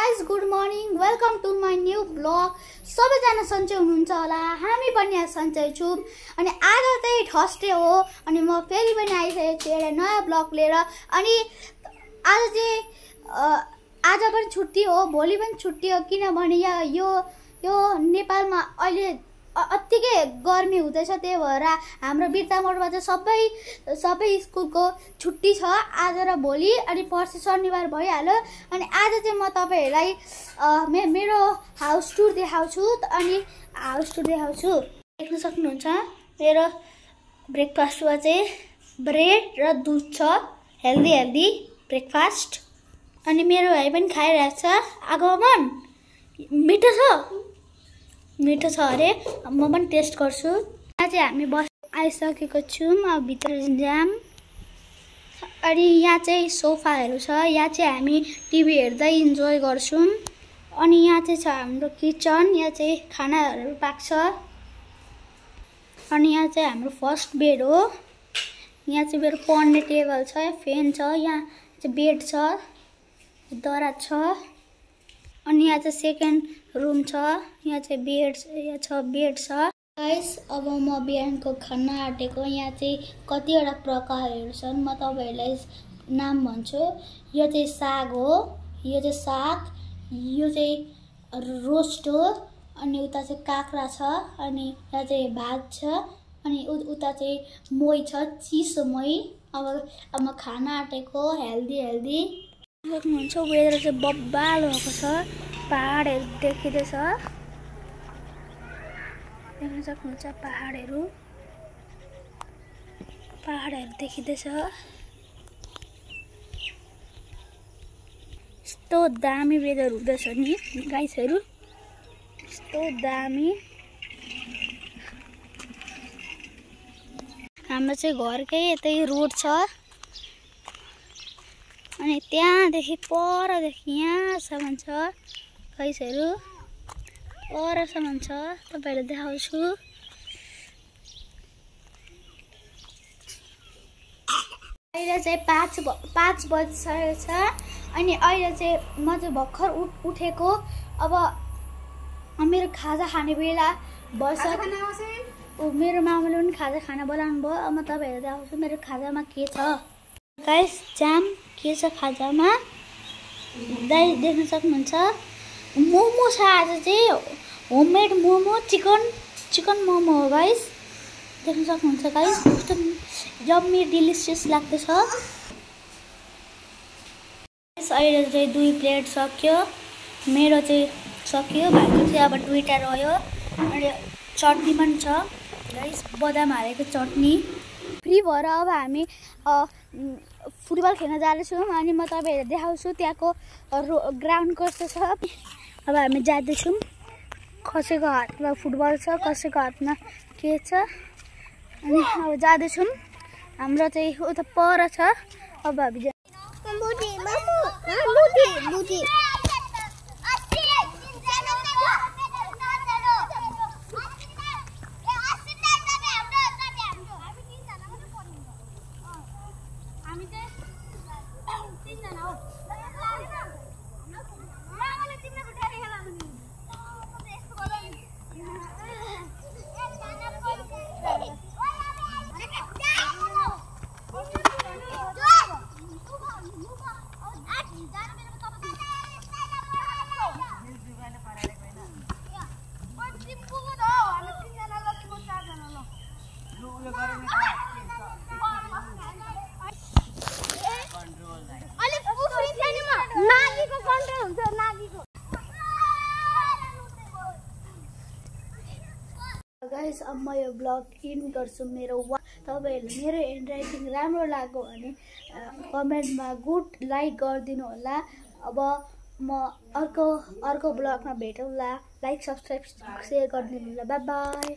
guys, good morning. Welcome to my new vlog. सबैजना सन्चै हुनुहुन्छ होला, हामी पनि यहाँ सन्चै छौं। अनि आज चाहिँ थर्सडे हो अनि म फेरि पनि आइसकेको छु एउटा नयाँ भ्लग लिएर। अनि आज पनि छुट्टी हो, भोलि पनि छुट्टी हो किनभने यो नेपालमा अहिले अत्तिकै गर्मी हुँदैछ, त्यही भएर हाम्रो बिर्तामोडमा चाहिँ सबै स्कुलको छुट्टी छ आज र भोलि। अनि पर्सि शनिबार भइहाल्यो। अनि आज चाहिँ म तपाईहरुलाई मेरो हाउस टुर देखाउँछु। देख्न सक्नुहुन्छ मेरो ब्रेकफास्टमा चाहिँ ब्रेड र दूध छ, हेल्दी ब्रेकफास्ट। अनि मेरो भाइ पनि खाइरहेछ। आगमन मिठो छ अरे, म पनि टेस्ट गर्छु। यहाँ चाहिँ हामी बस आइसकेको छौँ, अब भित्र जाम। अनि यहाँ चाहिँ सोफाहरू छ, यहाँ चाहिँ हामी टिभी हेर्दै इन्जोय गर्छौँ। अनि यहाँ चाहिँ छ हाम्रो किचन, यहाँ चाहिँ खानाहरू पाक्छ। अनि यहाँ चाहिँ हाम्रो फर्स्ट बेड हो, यहाँ चाहिँ मेरो पढ्ने टेबल छ, फ्यान छ, यहाँ चाहिँ बेड छ, दराज छ। अनि यहाँ चाहिँ सेकेन्ड रुम छ, यहाँ चाहिँ बेड छ। गाइस, अब म बिहानको खाना आँटेको। यहाँ चाहिँ कतिवटा प्रकारहरू छन्, म तपाईहरुलाई नाम भन्छु। यो चाहिँ साग हो, यो चाहिँ रोस्ट हो। अनि उता चाहिँ काँक्रा छ, अनि यहाँ चाहिँ भात छ, अनि उता चाहिँ मोही छ, चिसो मोही। अब म खाना आँटेको हेल्दी। देख्नुहुन्छ वेदर चाहिँ बब्बाल भएको छ, पहाडहरू देखिँदैछ, देख्न सक्नुहुन्छ पहाडहरू देखिँदैछ। यस्तो दामी वेदर हुँदैछ नि गाइसहरू, यस्तो दामी। हाम्रो चाहिँ घरकै यतै रोड छ, अनि त्यहाँदेखि परदेखि यहाँसम्म छ गाइसहरू, परसम्म छ। तपाईहरुलाई देखाउँछु। अहिले चाहिँ 5 बजिसकेको छ। अनि अहिले चाहिँ म चाहिँ भर्खर उठेको। अब मेरो खाजा खाने बेला भइसक्यो। मेरो मामाले पनि खाजा खाना बोलाउनु भयो। अब म तपाईहरुलाई देखाउँछु मेरो खाजामा के छ। गाइस, जाम के छ खाजामा देख्न सक्नुहुन्छ। मोमो छ, आज चाहिँ होममेड मोमो, चिकन मोमो हो गाइस, देख्न सक्नुहुन्छ गाइस। कस्तो यम्मी डिलिसियस लाग्दैछ। अहिले चाहिँ 2 प्लेट सक्यो, मेरो चाहिँ सक्यो, भाइको चाहिँ अब 2टा रह्यो। अनि चटनी पनि छ गाइस, बदाम हालेको चटनी। फ्री भएर अब हामी फुटबल खेल्न जाँदैछौँ। अनि म तपाईहरुलाई देखाउँछु त्यहाँको ग्राउन्ड कस्तो छ। अब हामी जाँदैछौँ। कसैको हातमा फुटबल छ, कसैको हातमा के छ। अनि अब जाँदैछौँ, हाम्रो चाहिँ उता पर छ। अब हामी गाइस, अब म यो ब्लग इन गर्छु। तपाईहरुले मेरो ह्यान्डराइटिङ राम्रो लाग्यो भने कमेन्टमा गुड लाइक गरिदिनु होला। अब म अर्को ब्लगमा भेटौँला। लाइक, सब्सक्राइब, सेयर गरिदिनु होला। Bye bye.